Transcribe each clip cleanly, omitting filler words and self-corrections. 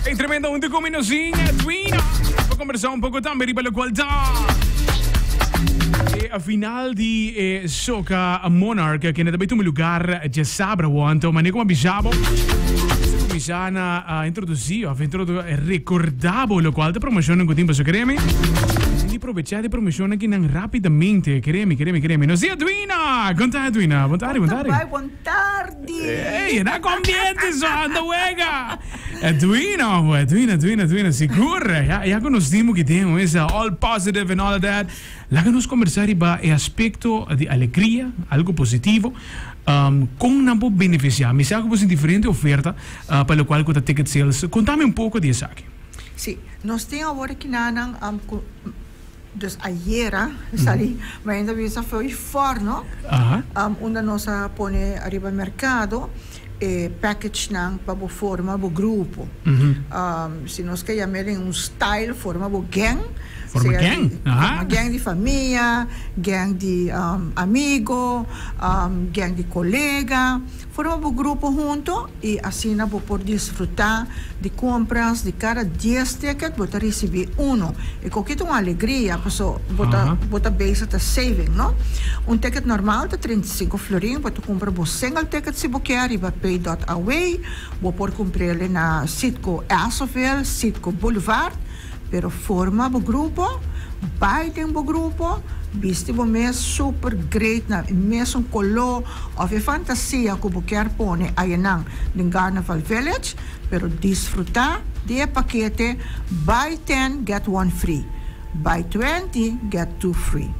Hey, tremendo hunto con mi nos Edwina. Pa conversa un poco tambe riba locual ta. E a final di e Soca Monarch, kende ta bay tuma lugar djasabra awor. Anto, mane como a bisa bo, nos a cuminsa na a introduci of introdu recorda bo locual ta promocionnan cu tin pasobra keremi. Tin di probecha di promocionnan kinan rapidamente. Keremi, keremi, keremi. Nos di Edwina! Con ta Edwina? Bon tardi, bon tardi. Bon bai, bon tardi. Ey, na convierte so, anda wega. Edwina, oh, Edwina, Edwina, Edwina, sigur. Ya, ya cu nos tin ki tin, is all positive and all of that. Laga nos conversa riba e aspecto di alegria, algo positivo. Um, con nan por beneficia? Mi sa cu bo tin diferente oferta uh, pa locual cu ta ticket sales. Contame un poco di esaki. Sí, nos tin awor kinanan um, cu dus ayera sali ma hende a bisa foi forno um, unda nos a pone ariba mercado e packagenan pa bo forma bo grupo. Um, si nos ke yam'é den un style, forma bo gang. Forma Sea gang, di, aha. forma gang di famia, gang di um, amigo, um, gang di colega. Forma bo grupo hunto y asina bo por disfruta di compras di cada dies ticket bo ta ricibi uno. E koki ta un alegria paso bo ta bo ta bezig ta saving no. Un ticket normal ta 35 florin bo ta cumpra bo single ticket si bo kier riba pay dot away bo por cumprele na Citgo Essoville, Citgo Boulevard. Pero forma bo grupo, bai den bo grupo, bisti bo mes super great na e mesun color of e fantasia cu bo kier pone ayenan den Carnival Village, pero disfruta di e pakete buy ten get one free, buy twenti get two free.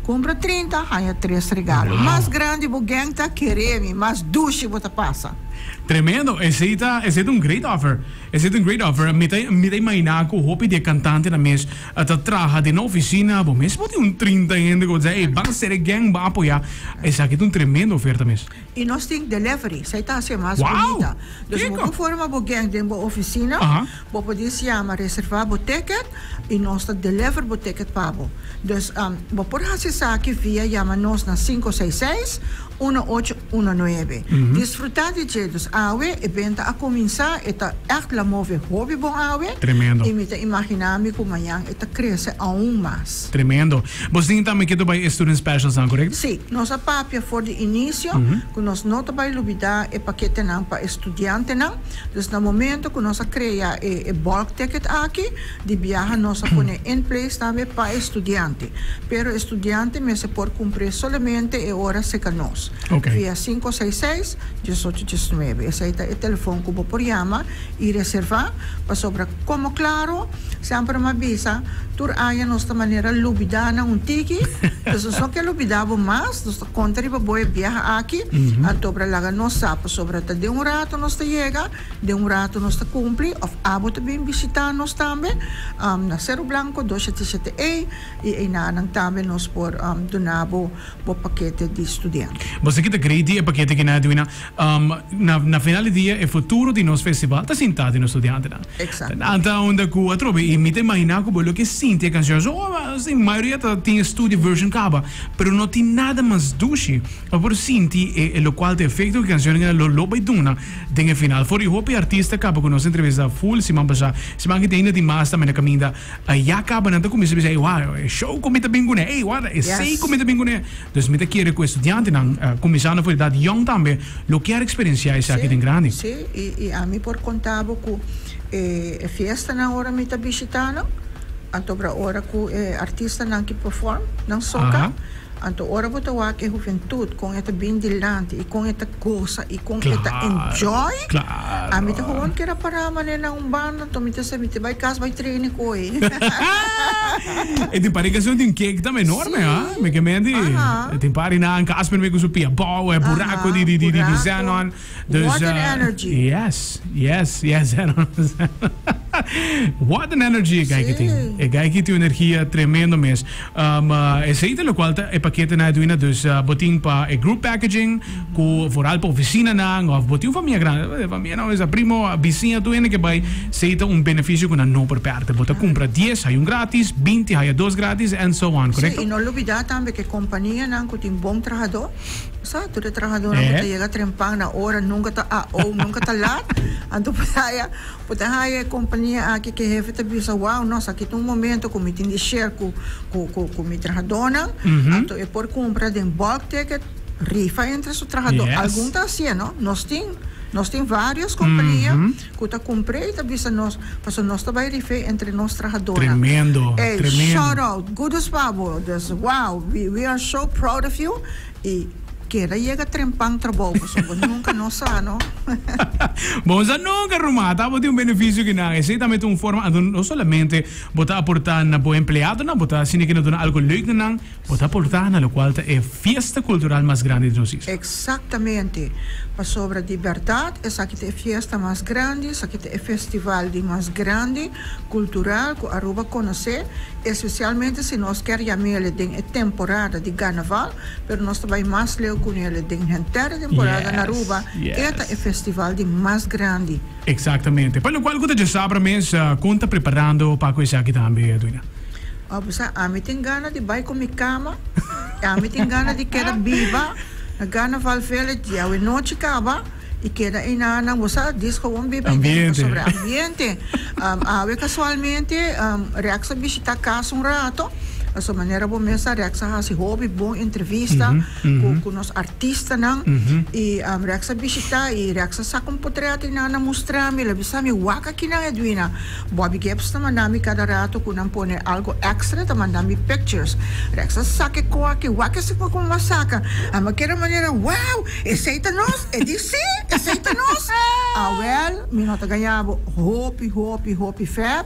Cumpra trinta, haña tres regalo. Mas grandi bo gang ta, kere mi, mas dushi bo ta pasa. Tremendo! Esey ta esey ta un great offer. Esei ta un great offer. Mi ta mi ta imaginá ku hopi di e kantantenan mes ta traha den nan ofisina. Bo mes por tin un trinta hende ku bo ta sa, ey, ban ser e gang, ban apoyá. Esaki ta un tremendo oferta mes. I nos tin delivery, esei ta hasi e mas Wow! bunita. Dus bo Kiko? por forma bo gang den bo ofisina, bo por dis yama reservá bo ticket i nos ta deliver bo ticket pa bo. Dus bo por hasi esaki via yama nos na sinku seis seis Uno ocho uno nuebe. Disfruta di dje. Dus awe e benta a cuminsa, e ta echt la move hopi bon awe. Tremendo. Y mi ta imagina mi cu mañan e ta crece aun mas. Tremendo. Bos tin tambe ke ta bay e student specials nan, correcto? Si. Nos a papia for di inicio cu nos no ta bay lubida e paketenan pa e studiantenan. Dus na momento cu nos a crea e e bulk ticket aki, di biaha nos a pone in place tambe pa e studiante. Pero e studiante mester por cumpr'é solamente e ora seca nos. Via cinco seis seis, diesocho diesnuebe. Esey ta e telefon cu bo por yama y reserva, pasobra como claro, semper mi a bisa, tur aña nos ta manera lubida nan un tiki, dus nos no ke lubida bo mas, nos ta conta riba bo e biaha aki, anto bra laga nos sa, pasobra ta den un rato nos ta yega, Den un rato nos ta cumpli of abo ta bin bishita nos tambe na Cerro Blanco dos shete shete E y eynanan tambe nos por duna bo bo pakete di studiante. Bo sa ki ta great di e pakete ki nan a duna? Na na final di dia e futuro di nos festival ta sinta den nos studiantenan. Exacto. Nan ta unda cu atrobe y mi ta imagina cu bo lo ke sinti e cancion so oh si mayoria ta tin e studio version caba pero no tin nada mas dushi pa por sinti e locual ta efecto cu e cancionnan lo lo bay duna Den e final for di hopi artista kaba ku nos entrevista full siman pasá. Siman ki ta ainda tin mas tambe na kaminda. Ya kaba nan ta kuminsá bisa, ey wak, e show ku mi ta bin kuné, ey wak, esei ku mi ta bin kuné. Dus mi ta kere ku e studiantenan, kuminsando for di edat yòn tambe, lo kier eksperensiá esaki den grandi. Sí, i ami por konta bo ku e fiestanan ora mi ta bishitá nan, anto ora ku e artistanan ki perform nan soka, Anto ora bo ta wak e huventud kon e ta bin dilanti i kon e ta gosa i kon e ta enjoy, ami ta gewoon keda pará manera na un banda anto mi ta sa mi ta bai kas bai train e koe. E tin par di casion tin cake tambe enorme ha, mi ke menti tin par di nan Casper mi ku su pia bou e buraco di di di di Zenon dus What an energy. Yes, yes, yes Zenon. What an energy e guy ki tin. E guy ki tin un energia tremendo mes. Um, esey ta locual ta e pakete na Edwina. Dus bo tin pa e group packaging cu vooral pa oficinanan of bo tin un famia grandi. Famia no mesa primo, bisiña tur hende ke bay. Esey ta un beneficio cu nan no por perde. Bo ta cumpra dies haya un gratis, binti haya dos gratis and so on, correcto? Si, y no lubida tambe cu e companianan cu tin bon trahador. Sa, tur e trahadornan cu ta yega trempan na ora nunca ta AO, nunca ta laat. Anto por haya, por ta haya e compania aki cu e hefe ta bisa, wow, nos aki ta un momento cu mi tin di share cu, cu, cu, cu mi trahadornan. Anto e por cumpra den bulk ticket, rifa entre su trahador. Algun ta hacié, no? Nos tin, nos tin varios compania cu ta cumpr'é y ta bisa nos, pasobra nos ta bay rif'é entre nos trahadornan. Tremendo, Ey, tremendo. shout out, kudos pa bo. Dus, wow, we, we are so proud of you. Y keda yega trempan trabou pasobra bo nunca no sa no. Bo no sa nunca ruma, ta bo tin un beneficio ki nan. Esey tambe ta un forma, anto no solamente bo ta aporta na bo empleadonan, bo ta asina ki no duna algo leuk na nan, bo ta aporta na locual ta e fiesta cultural mas grandi di nos isla. Exactamente, pasobra di berdad esaki ta e fiesta mas grandi, esaki ta e festival di mas grandi cultural cu Aruba conoce, Especialmente si nos kier yam'ele den e temporada di Carnaval, pero nos ta bai mas leu cu nele den henter e temporada na Aruba, e ta e festival di mas grandi. Exactamente. Pa locual cu ta djasabra mes, con ta preparando pa cu esaki tambe, Edwina? Oh, bo sa, ami tin gana di bai cu mi cama, ami tin gana di keda biba na Carnaval Village diawenochi caba. I keda einanan, bo sa, dis gewoon biba ei den pasobra e ambiente. Awe kasualmente Rex a bishita kas un rato, pasobra manera bo mes sa Rex a hasi hopi bon entrevista ku nos artistanan i Rex a bishita i Rex a saka un potret einanan mustra mi, el a bisa mi wak akinan Edwina, Bobby Gibbs ta manda mi kada rato ku nan pone algo extra ta manda mi pictures, Rex a saka e ko aki wak esaki komo a saka, ami a keda manera wow! Esei ta nos? E di, Sí, esei ta nos! Awel, mi no ta gaña bo. Hopi, hopi, hopi feb.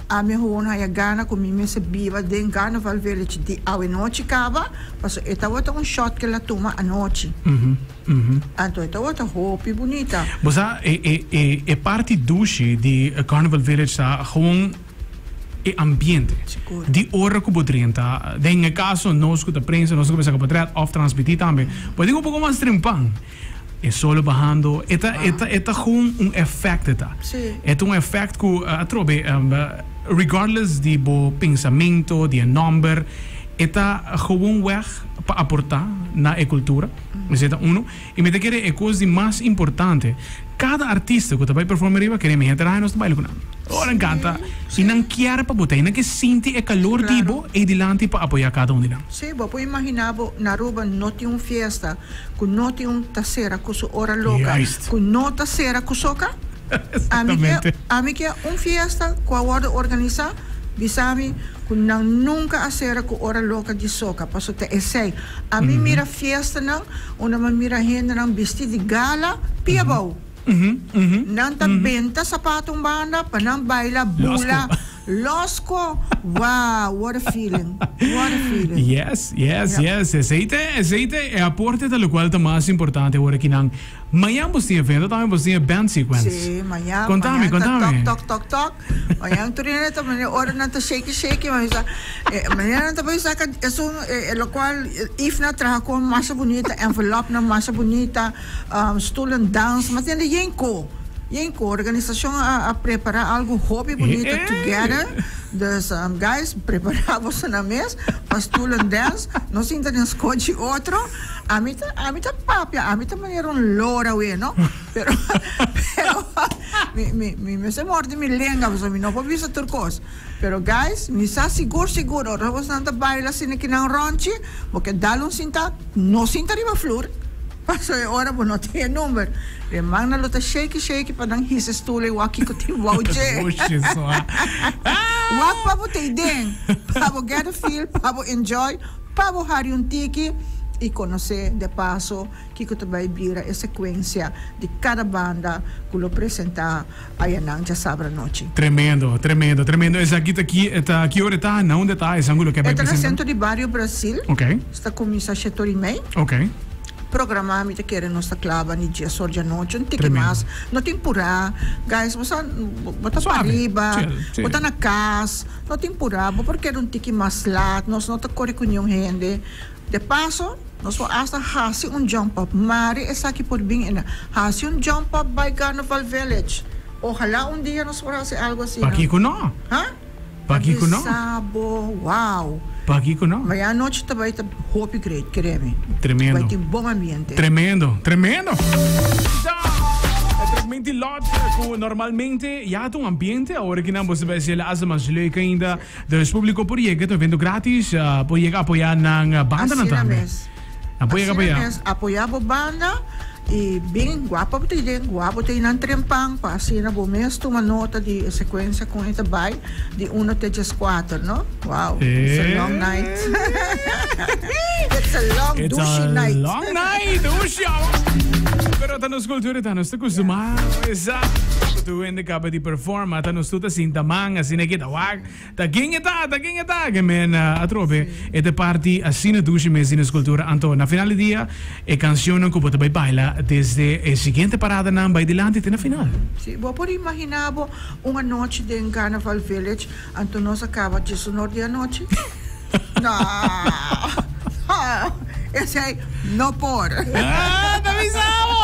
Ami gewoon haya gana ku mi mester biba den Carnaval Village di awenochi kaba, pasobra e tabata un shot ku el a tuma anochi. Anto e tabata hopi bunita. Bo sa, e, e, e, e parti dushi di Carnaval Village ta gewoon e ambiente. Sigur. Di ora ku bo drenta, den e kaso nos ku ta prensa, nos ku ta saka potret òf transmití tambe, bo tin un poko mas trempan. E solo bahando, e ta, e ta, e ta gewoon un effect e ta. Sí. E ta un effect ku atrobe, regardless di bo pensamento, di e nòmber, e ta gewoon weg pa aportá na e kultura. Esei ta uno. I mi ta kere e kos di mas importante, kada artista ku ta bai perform ariba kere mi henter haña nos ta baila ku nan. Ora nan kanta i nan kier pa bo ta ei, nan ke sinti e kalor di bo ei dilanti pa apoyá kada un di nan. Sí, bo por imaginá bo na Aruba no tin un fiesta ku no tin un ta sera ku su ora loka, ku no ta sera ku soka? Ami ke ami ke un fiesta ku a wòrdu organisá, bisa mi ku nan nunka a sera ku ora loka di soka, pasobra ta esei. Ami mira fiestanan unda mi mira hendenan bisti di gala pia bou. Nan ta benta sapato un banda pa nan baila bula losco. Wow, what a feeling, what a feeling. Yes, yes, yes. Esei ta, esei ta e aporte ta locual ta mas importante awor aki nan. Mañan bos tin evento tambe bos tin e band sequence. Sí, mañan, Contame, mañan ta contame. tok, tok, tok, tok. Mañan tur hende ta manera ora nan ta shake, shake, ma bisa, eh, mañana nan ta bai saca esun, eh, locual Ifna traha con masha bunita, envelopnan masha bunita, um, stoelen dans, ma tende yen ko, yen ko. Organisacion a, a prepara algo hopi bunita Eh. together. Dus, um, guys, prepara bosonan mes pa stoelen dans. No sinta den scochi otro. Ami ta, ami ta papia, ami ta manera un lora we, no? Pero, pero, mi, mi, mi mester morde mi lenga, pasobra mi no por bisa tur cos. Pero guys, mi sa sigur, sigur, ora bosnan ta baila asina ki nan ronchi, bo ke dal un sinta, no sinta riba flur, pasobra e ora bo no tin e number. E mannan lo ta shake, shake pa nan hisa e stoel ei wak kiko tin bou dje. Wak pa bo ta ei den, pa bo get a feel, pa bo enjoy. Pa bo hari un tiki i konosé de paso kiko ta bai bira e sekuensia di kada banda ku lo presentá ayanan djasabra nochi. Tremendo, tremendo, tremendo. Esaki ta ki ta ki ora e ta? Na unda e ta? Esan ku lo ke bai E ta na presentá? Sentro di Bario Brasil. Ok. Ta kuminsá shetor i mei. Ok. Programá mi ta kere nos ta klaba ni dies or djanochi, un tiki mas. No tin purá. Guys, bo sa, bo ta pariba, bo ta na kas, no tin purá. Bo por kere un tiki mas lat, nos no ta kore ku niun hende. De paso, nos por asta hasi un jump up. Mari esaki por bin ena. Hasi un jump up bai Carnival Village. Ojalá un dia nos por hasi algo asina. Pakiko no? Ha? Pakiko no? Bisa bo, wow. Pakiko no? Mañana anochi ta bai ta hopi great, kere mi. Tremendo. Bai tin bon ambiente. Tremendo, tremendo. E trementi lot ku normalmente ya ta un ambiente, awor ki nan bo ta bai hasi hasta mas leuk ainda. Dus publico por yega, ta un evento gratis, por yega apoya nan bandanan Asina tambe. mes. Nan por yega Asina apoya. mes, apoya bo banda y bin guapo bo ta den, guapo ta nan trempan pa asina bo mes tuma nota di e secuencia con e ta bay di uno te diescuater, no? Wow, it's a long night. It's a long It's dushi a night. long night, dushi awa. Pero ta nos cultura, ta nos ta costuma. Esa. Tu hende caba di performa, ta nos tur ta sinta man, asina ke ta wak. Ta ken e ta? Ta ken e ta? Ke men atrobe e ta parti asina dushi mes di nos cultura. Anto na final di dia e cancionnan cu bo ta bay baila desde e siguiente paradanan bay dilanti te na final. Si, bo por imagina bo un anochi den Carnaval Village anto nos a caba djesunor di anochi? No, no, esey no por. Ah, ta bisa bo!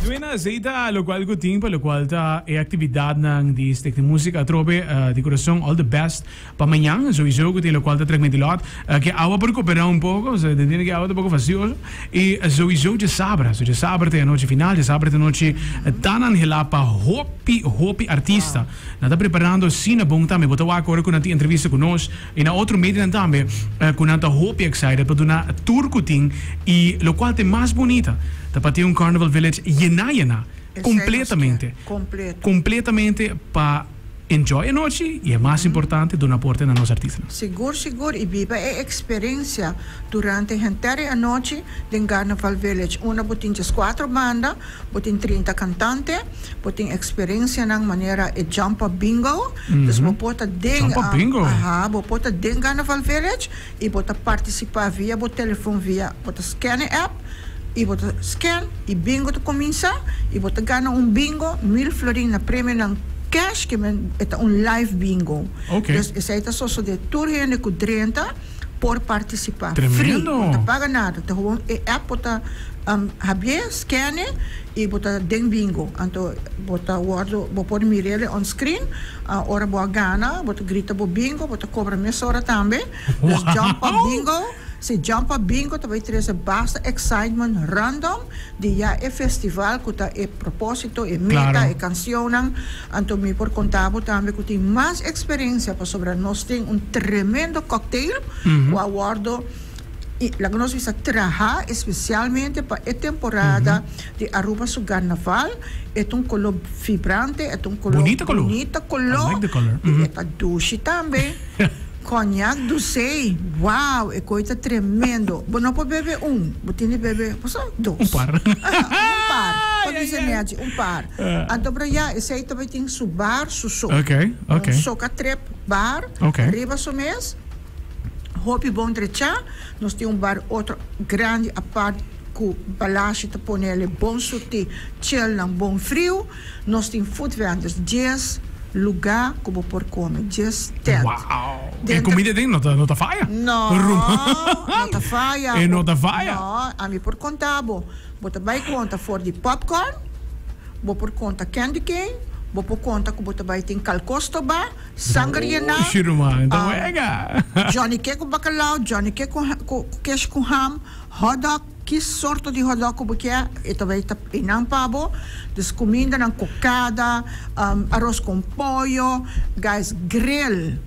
Duena aceita locual cu tin pa locual ta e actividadnan di Stichting Musica atrobe di corazon all the best pa mañan sowieso cu tin locual ta trek meti lot ke awa por recupera un poco so te tiene ke awa ta poco fastioso y sowieso djasabra so djasabra ta e anochi final djasabra ta e anochi tan anhela pa hopi hopi artista nan ta preparando asina bon tambe bo ta wak ora cu nan tin entrevista cu nos y na otro medionan tambe cu nan ta hopi excited pa duna tur cu tin y locual ta e mas bunita ta pa tin un Carnival Village yena yena completamente completamente pa enjoy anochi y e mas importante duna aporte na nos artistanan. Sigur sigur y biba e experiencia durante henter e anochi den Carnival Village unda bo tin diescuatro banda Bo tin 30 kantante, bo tin eksperensianan manera e Jump Up Bingo. Dus bo por ta den, Jump Up Bingo? Aha, bo por ta den Carnaval Village i bo ta partisipá via bo telefon via bo ta scan e app i bo ta scan i bingo ta kuminsá i bo ta gana un bingo mil florin na premionan cash ke men e ta un live bingo. Oké. Dus esei ta sosodé tur hende ku drenta por partisipá free. Tremendo! No ta paga nada, ta gewoon e app bo ta Habié, scan'e y bo ta den bingo. Anto bo ta wordo, bo por mir'el on screen. Ora bo a gana, bo ta grita bo bingo, bo ta cobra mesora tambe. Dus jump up bingo, si jump up bingo ta bay trece basta excitement random di ya e festival cu ta e proposito, e meta, e cancionnan. Anto mi por conta bo tambe cu tin mas experiencia pasobra nos tin un tremendo cocktail cu a wordo. I laga nos bisa traha especialmente pa e temporada di Aruba su Carnaval. E ta un color vibrante, e ta un color Bunita color. bunita color. I like the color. I e ta dushi tambe. Cognac D'Ussé, wow, e coy ta tremendo. Bo no por bebe un, bo tin di bebe, bo sa, dos. Un par. Un par. Pa bisa nechi, un par. Anto pero ya, esey ta bay tin su bar, su so. Okay, okay. Un soca trip bar Okay. riba su mes. Hopi bon drechá. Nos tin un bar otro grandi apart ku Balashi ta pone el e bon surtí chelnan bon friu. Nos tin food vendors, dies lugá ku bo por kome, dies tent. Wow! E kumida den no ta no ta faya. No, no ta faya. E no ta faya. No, ami por konta bo. Bo ta bai konta for di popcorn, bo por konta candy cane, bo por konta ku bo ta bai tin kalkos tobá. Sanger yená. Oshi ruman, ta wega. Johnny ke ku bakalao, Johnny ke ku ku kesh ku ham, hotdog, ki sorto di hotdog ku bo ke, e ta bai ta einan pa bo. Dus kumindanan kokada, aros kon pollo, guys, grill,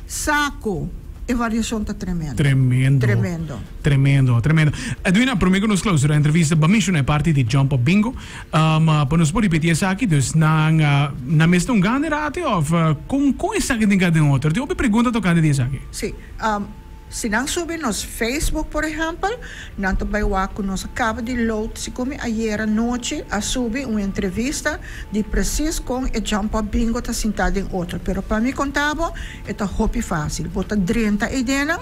sako, e variashon ta tremendo. Tremendo. Tremendo. Tremendo, tremendo. Edwina, prome ku nos klausura e entrevista, bo a menshoná e parti di Jump Up Bingo. Pa nos por ripití esaki, dus nan nan mes ta un gane rati òf kon kon esaki tin ka den otro? Tin hopi pregunta tokante di esaki. Sí. Si nan subi nos Facebook por ehempel, nan ta bai wak ku nos a kaba di load si ku mi ayera nochi a subi un entrevista di presis kon e Jump Up Bingo ta sintá den otro. Pero pa mi konta bo, e ta hopi fásil. Bo ta drenta eidennan,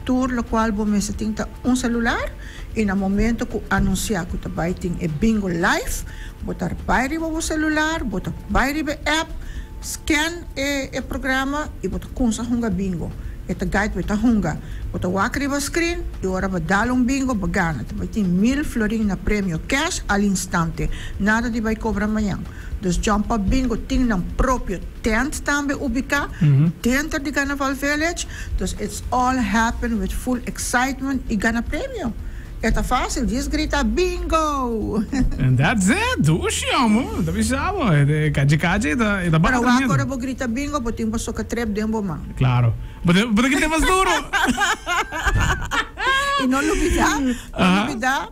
tur lokual bo mester tin ta un selular i na momento ku anunsiá ku ta bai tin e bingo live, bo ta bai riba bo selular, bo ta bai riba e app, scan e e programa i bo ta kumsa hunga bingo. E ta guide bo e ta hunga. Bo ta wak riba screen i ora bo dal un bingo bo gana. Ta bai tin mil florin na premio cash al instante. Nada di bai cobra mañan. Dus Jump Up Bingo tin nan propio tent tambe ubica denter di Carnaval Village. Dus it's all happen with full excitement i gana premio. E ta facil, djis grita bingo! And that's it! Dushi homo, ta bisa bo, e cachi cachi e ta e ta Pero wak ora bo grita bingo bo tin bo soca trep den bo man. Claro. Bo ta bo ta grita mas duro. I no lubida, no lubida,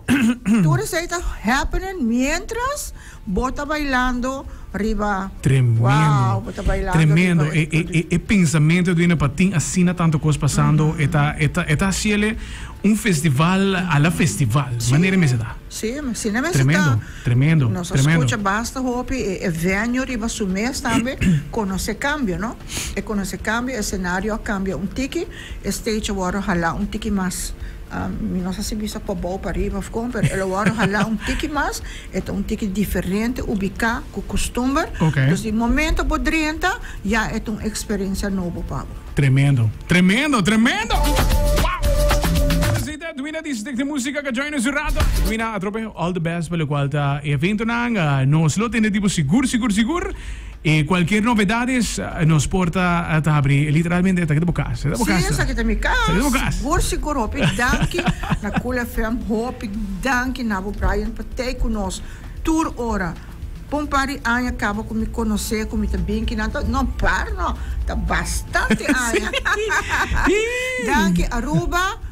tur esei ta happening mientras Bo ta bailando riba. Tremendo. Wow, bo ta bailando Tremendo. riba E, e, e, e pensamento Edwina pa tin asina tanto cos pasando, e ta, e ta, e ta haciele un festival a la festival. Sí. Manera mester ta. Sí, asina mester ta. Tremendo, tremendo, Nos a tremendo. scucha basta hopi e, e venue riba su mes tambe conoce cambio, no? E conoce cambio, e scenario a cambia un tiki, e stage a worde hala un tiki mas, mi no sa si bisa pabou, pariba of con, pero el a worde hala un tiki mas. E ta un tiki diferente ubiká ku kustumber. Ok. Dus di momento bo drenta, ya e ta un eksperensia nobo pa bo. Tremendo, tremendo, tremendo! Wow! Esei ta Edwina di Stichting Musica ka join nos un rato. Edwina, atrobe all the best pa lokual ta e eventonan. Nos lo tende di bo sigur, sigur, sigur. E kualkier novedades nos por ta ta habri literalmente ta kita bo kas. Ta bo Sí, kas. esaki ta mi kas. Esaki ta bo kas. Sigur, sigur. Hopi danki na Cool FM. Hopi danki na bo Brian pa tei ku nos tur ora. Pa un par di aña kaba ku mi konosé ku mi ta bin kinan ta no par no, ta bastante aña. Danki Aruba.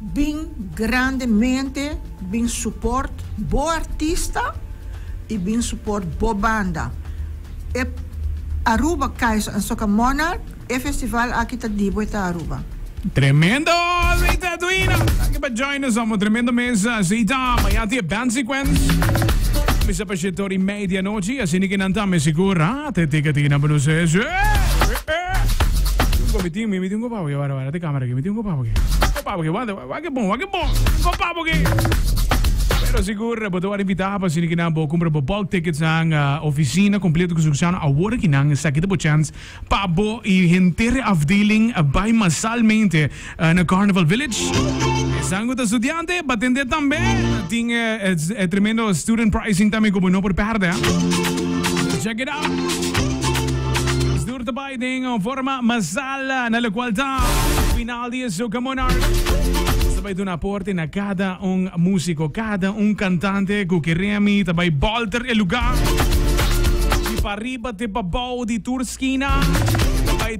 Bin grandemente bin support bo artista y bin support bo banda. E Aruba Kaiso en Soca Monarch e festival aki ta di bo e ta Aruba. Tremendo Rita Edwina! Danki pa join nos amo tremendo mes Zita. Mañana tin e band sequence. Cuminsa pa shete ora y media anochi. Asina ki nan tambe sigur ha te tika tika nan pa nos eh. Mi tin mi tin un copa aki wara wara te camera aki mi tin un copa aki copa aki wak wak ke bon wak ke bon copa aki pero sigur bo ta wòrdu invitá pa asina ki nan bo kumpra bo bulk tickets nan oficina completo ku Suksano awor ki nan esaki ta bo chance pa bo i henter e afdeling bai masalmente na Carnival Village esnan ku ta studiante ba tende tambe tin e tremendo student pricing tambe ku bo no por pèrdè check it out. Tur ta bai den un forma masal na locual ta final di e Soca Monarch. Nos ta bai duna aporte na cada un musico, cada un cantante cu ke remi ta bai bolter e lugar. Di pariba te pabou di tur skina.